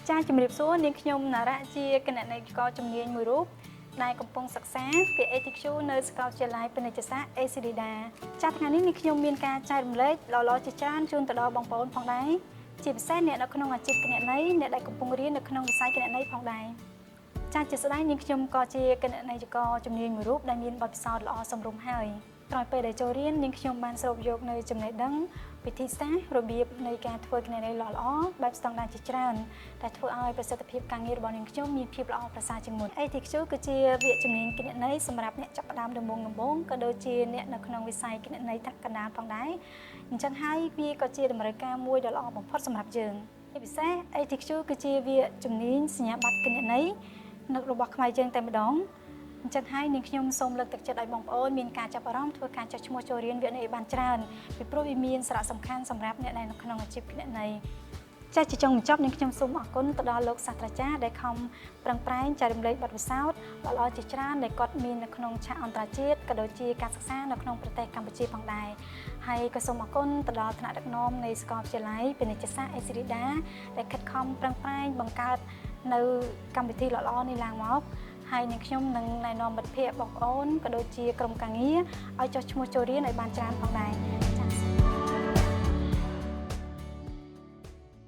ចាជំរាបសួរនាងខ្ញុំណារៈជាគណនេយ្យករជំនាញមួយរូបដែលកំពុងសិក្សាពាក្យ ATQ នៅសាកលវិទ្យាល័យពាណិជ្ជសាស្ត្រ ACLEDA ចាថ្ងៃនេះនាងខ្ញុំមានការចែករំលែកល្អៗជាច្រើនជូនទៅដល់បងប្អូនផងដែរជាពិសេសអ្នកនៅក្នុងអាជីពគណនេយ្យអ្នកដែលកំពុងរៀននៅក្នុងវិស័យគណនេយ្យផងដែរចាជាស្ដែងនាងខ្ញុំក៏ជាគណនេយ្យករជំនាញមួយរូបដែលមានបទពិសោធន៍ល្អសមរម្យហើយក្រោយពេលដែលចូលរៀននាងខ្ញុំបានស្រូបយកនៅចំណេះដឹងវិធីសាស្ត្ររបៀបនៃការធ្វើគណនេយ្យល្អៗបែបស្តង់ដារជាច្រើនដែលធ្វើឲ្យប្រសិទ្ធភាពការងាររបស់នាងខ្ញុំមានភាពល្អប្រសើរជាងមុន ATQ គឺជាវគ្គជំនាញគណនេយ្យសម្រាប់អ្នកចាប់ផ្ដើមដំបូងដំបូងក៏ដូចជាអ្នកនៅក្នុងវិស័យគណនេយ្យថ្នាក់កណ្ដាលផងដែរអញ្ចឹងហើយវាក៏ជាតម្រូវការមួយដ៏ល្អបំផុតសម្រាប់យើងជាពិសេស ATQ គឺជាវគ្គជំនាញសញ្ញាបត្រគណនេយ្យនៅរបស់ខ្មែរយើងតែម្ដងអញ្ចឹងហើយនាងខ្ញុំសូមលើកទឹកចិត្តឲ្យបងប្អូនមានការចាប់អារម្មណ៍ធ្វើការចុះឈ្មោះចូលរៀនវគ្គនេះឲ្យបានច្រើនពីព្រោះវាមានសារៈសំខាន់សម្រាប់អ្នកដែលនៅក្នុងអាជីពគណនេយ្យចាស់ជាចុងបញ្ចប់នាងខ្ញុំសូមអរគុណទៅដល់លោកសាស្ត្រាចារ្យដែលខំប្រឹងប្រែងចែករំលែកបទពិសោធន៍ល្អៗជាច្រើនដែលគាត់មាននៅក្នុងឆាកអន្តរជាតិក៏ដូចជាការសិក្សានៅក្នុងប្រទេសកម្ពុជាផងដែរហើយក៏សូមអរគុណទៅដល់ថ្នាក់ដឹកនាំនៃសាកលវិទ្យាល័យពាណិជ្ជសាស្ត្រអេស៊ីរីដាដែលខិតខំប្រឹងប្រែងបង្កើតនៅកម្មវិធីល្អៗនេះឡើងមកហើយនឹងខ្ញុំនឹងណែនាំមិត្តភ័ក្តិបងប្អូនក៏ដូចជាក្រុមការងារឲ្យចុះឈ្មោះចូលរៀនឲ្យបានច្រើនផងដែរចា៎។